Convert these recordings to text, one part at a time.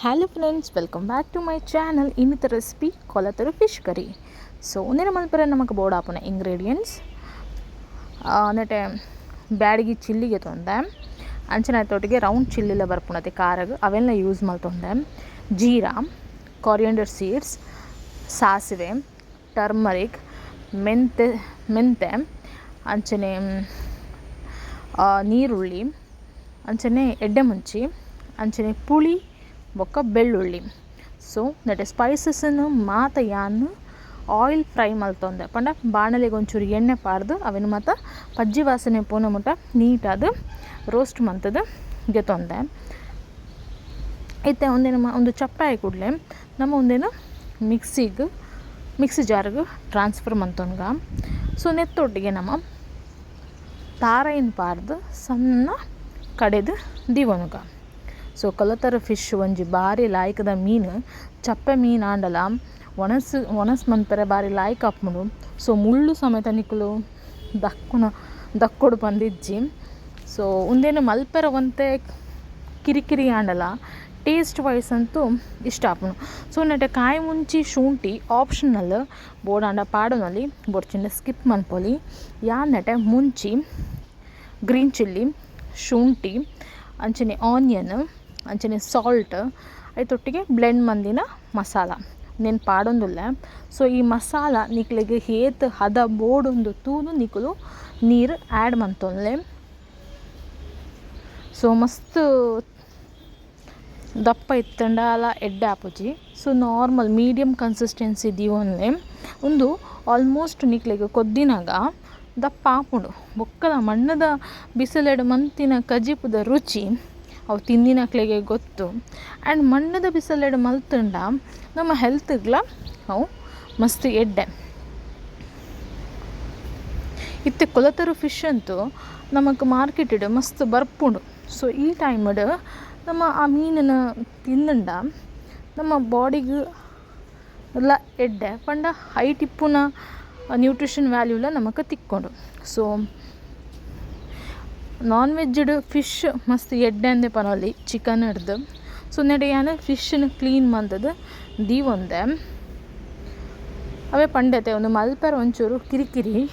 Hello friends, welcome back to my channel. ಇನ್ನಿತ recipe ಕೊಲತರು fish curry. So ಉಂದೆನ ಮಲ್ಪರೆ ನಮಕ್ ಬೋಡಾಪುನ ingredients ನೆಟೆ Byadgi ಚಿಲ್ಲಿಗೆ ತೊಂದೆ, ಅಂಚನೆ ತೊಟ್ಟಿಗೆ round ಚಿಲ್ಲಿಲ ಬರ್ಪುನತೆ ಖಾರಗ್ ಅವೆಲ್ಲ use ಮಲ್ತೊಂದೆ, jeera, ಕಾರಿಯಂಡರ್ seeds, ಸಾಸಿವೆ, ಟರ್ಮರಿಕ್, ಮೆಂತೆ ಮೆಂತೆ, ಅಂಚನೆ ನೀರುಳ್ಳಿ, ಅಂಚನೆ ಎಡ್ಡೆ ಮುಂಚಿ, ಅಂಚನೆ ಪುಳಿ ಬೊಕ್ಕ ಬೆಳ್ಳುಳ್ಳಿ. ಸೊ ನೆಟೆ ಸ್ಪೈಸಸ್ನ್ ಮಾತ ಯಾನ್ ಆಯಿಲ್ ಫ್ರೈ ಮಲ್ತೊಂದೆ. ಪಂಡ ಬಾಣಲೆಗ್ ಒಂಚೂರು ಎಣ್ಣೆ ಪಾಡ್ದ್ ಅವೆನ್ ಮಾತ ಪಜ್ಜಿ ವಾಸನೆ ಪೋನ ಮುಟ ನೀಟಾದ್ ರೋಸ್ಟ್ ಮಂತುದು ಗೆತೊಂದೆ. ಇತ್ತೆ ಉಂದೆನ್ ಉಂದು ಚಪ್ಪೆ ಆಯಿ ಕೂಡ್ಲೆ ನಮ ಉಂದೆನ್ ಮಿಕ್ಸಿಗ್ ಮಿಕ್ಸಿ ಜಾರ್ಗ್ ಟ್ರಾನ್ಸ್ಫರ್ ಮಂತೊನ್ಗ. ಸೊ ನೆತ್ತೊಟ್ಟಿಗೆ ನಮ ತಾರಾಯಿನ್ ಪಾಡ್ದ್ ಸಣ್ಣ ಕಡೆದ್ ದೀವೊನುಗ. ಸೊ ಕಲತರ ಫಿಶ್ ಒಂಜಿ ಬಾರಿ ಲಾಯ್ಕದ ಮೀನು. ಚಪ್ಪೆ ಮೀನು ಆಂಡಲ ಒಣಸ್ ಒಣಸ್ ಮನ್ಪೆರೆ ಬಾರಿ ಲಾಯ್ಕ್ ಆಪುಂಡು. ಸೊ ಮುಳ್ಳು ಸಮೇತ ನಿಕುಲು ದಕ್ಕುನ ದಕ್ಕೊಡು ಪಂದಿಜ್ಜಿ. ಸೊ ಉಂದೆನ್ ಮಲ್ಪೆರೆ ಒಂತೆ ಕಿರಿಕಿರಿ ಆಂಡಲ ಟೇಸ್ಟ್ ವೈಸ್ ಅಂತೂ ಇಷ್ಟ ಆಪುಂಡು. ಸೊ ನೆಟೆ ಕಾಯಿ ಮುಂಚಿ, ಶುಂಠಿ ಆಪ್ಷನಲ್. ಬೋಡಾಂಡ ಪಾಡೊನೊಲಿ, ಬೊಡ್ಚಿಂಡ ಸ್ಕಿಪ್ ಮನ್ಪೊಲಿ. ಯಾನ್ ನೆಟೆ ಮುಂಚಿ, ಗ್ರೀನ್ ಚಿಲ್ಲಿ, ಶುಂಠಿ, ಅಂಚನೆ ಆನಿಯನ್, ಅಂಚನೆ ಸಾಲ್ಟ್, ಐತೊಟ್ಟಿಗೆ ಬ್ಲೆಂಡ್ ಮಂದಿನ ಮಸಾಲ ನೆನ್ ಪಾಡೊಂದುಲ್ಲೆ. ಸೊ ಈ ಮಸಾಲ ನಿಕ್ಲೆಗ್ ಏತ್ ಹದ ಬೋಡುಂದು ತೂದು ನಿಕುಲು ನೀರು ಆ್ಯಡ್ ಮಂತೊನ್ಲೆ. ಸೊ ಮಸ್ತ್ ದಪ್ಪ ಇತ್ತುಂಡ ಅಲ ಎಡ್ಡೆ ಆಪುಜಿ. ಸೊ ನಾರ್ಮಲ್ ಮೀಡಿಯಮ್ ಕನ್ಸಿಸ್ಟೆನ್ಸಿ ದೀವೊನ್ಲೆ. ಉಂದು ಆಲ್ಮೋಸ್ಟ್ ನಿಕ್ಲೆಗ್ ಕೊದ್ದಿನಗ ದಪ್ಪ ಆಪುಂಡು. ಬೊಕ್ಕದ ಮಣ್ಣುದ ಬಿಸಿಲೆಡ್ ಮಂತಿನ ಕಜಿಪುದ ರುಚಿ ಅವು ತಿಂದಿನಕ್ಲೆಗೆ ಗೊತ್ತು. ಆ್ಯಂಡ್ ಮಣ್ಣುದ ಬಿಸಿಲೆಡ್ ಮಲ್ತುಂಡ ನಮ್ಮ ಹೆಲ್ತ್ಗ್ಲ ಅವು ಮಸ್ತ್ ಎಡ್ಡೆ. ಇತ್ತೆ ಕೊಲತರು ಫಿಶ್ ಅಂತೂ ನಮಕ್ ಮಾರ್ಕೆಟ್ ಮಸ್ತ್ ಬರ್ಪುಂಡು. ಸೊ ಈ ಟೈಮ್ಡ್ ನಮ್ಮ ಆ ಮೀನಿನ ತಿಂದುಂಡ ನಮ್ಮ ಬಾಡಿಗ್ ಲ ಎಡ್ಡೆ. ಪಂಡ ಐಟ್ ಇಪ್ಪುನ ನ್ಯೂಟ್ರಿಷನ್ ವ್ಯಾಲ್ಯೂಲ ನಮಕ್ ತಿಕ್ಕುಂಡು. ಸೊ ನಾನ್ ವೆಜ್ಡ್ ಫಿಶ್ ಮಸ್ತ್ ಎಡ್ಡೆ ಅಂದೆ ಪನೊಲಿ ಚಿಕನ್ ಡ್ದು. ಸೊ ನೆಟೆ ಯಾನ್ ಫಿಶ್ನ್ ಕ್ಲೀನ್ ಮಂತುದು ದೀವೊಂದೆ. ಅವೇ ಪಂಡತೆ, ಉಂದು ಮಲ್ಪೆರೆ ಒಂಚೂರು ಕಿರಿಕಿರಿ,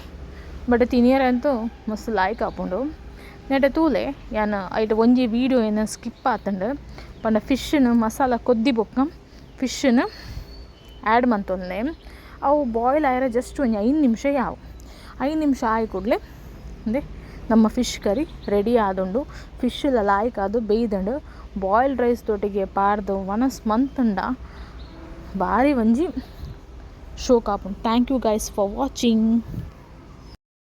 ಬಟ್ ತಿನಿಯರೆ ಅಂತೂ ಮಸ್ತ್ ಲಾಯ್ಕ್ ಆಪುಂಡು. ನೆಟೆ ತೂಲೆ, ಯಾನ್ ಐಟ್ ಒಂಜಿ ವೀಡಿಯೋ ಎನ್ನ ಸ್ಕಿಪ್ ಆತುಂಡು. ಪಂಡ ಫಿಶ್ನ್ ಮಸಾಲ ಕೊದ್ದಿ ಬೊಕ್ಕ ಫಿಶ್ನ್ ಆ್ಯಡ್ ಮಂತೊನ್ಲೆ. ಅವು ಬಾಯ್ಲ್ ಆಯೆರೆ ಜಸ್ಟ್ ಒಂಜಿ 5 ನಿಮಿಷ ಯಾವು. 5 ನಿಮಿಷ ಆಯಿ ಕೂಡಲೇ ಅಂದೆ ನಮ್ಮ ಫಿಶ್ ಕರಿ ರೆಡಿ ಆದುಂಡು. ಫಿಶ್ ಲ ಲಾಯ್ಕ್ ಆದ್ ಬೇಯ್ದುಂಡು. ಬಾಯ್ಲ್ಡ್ ರೈಸ್ ದೊಟ್ಟಿಗೆ ಪಾಡ್ದು ವನಸ್ ಮಂತುಂಡ ಬಾರಿ ಒಂಜಿ ಶೋಕ್ ಆಪುಂಡು. Thank you guys for watching.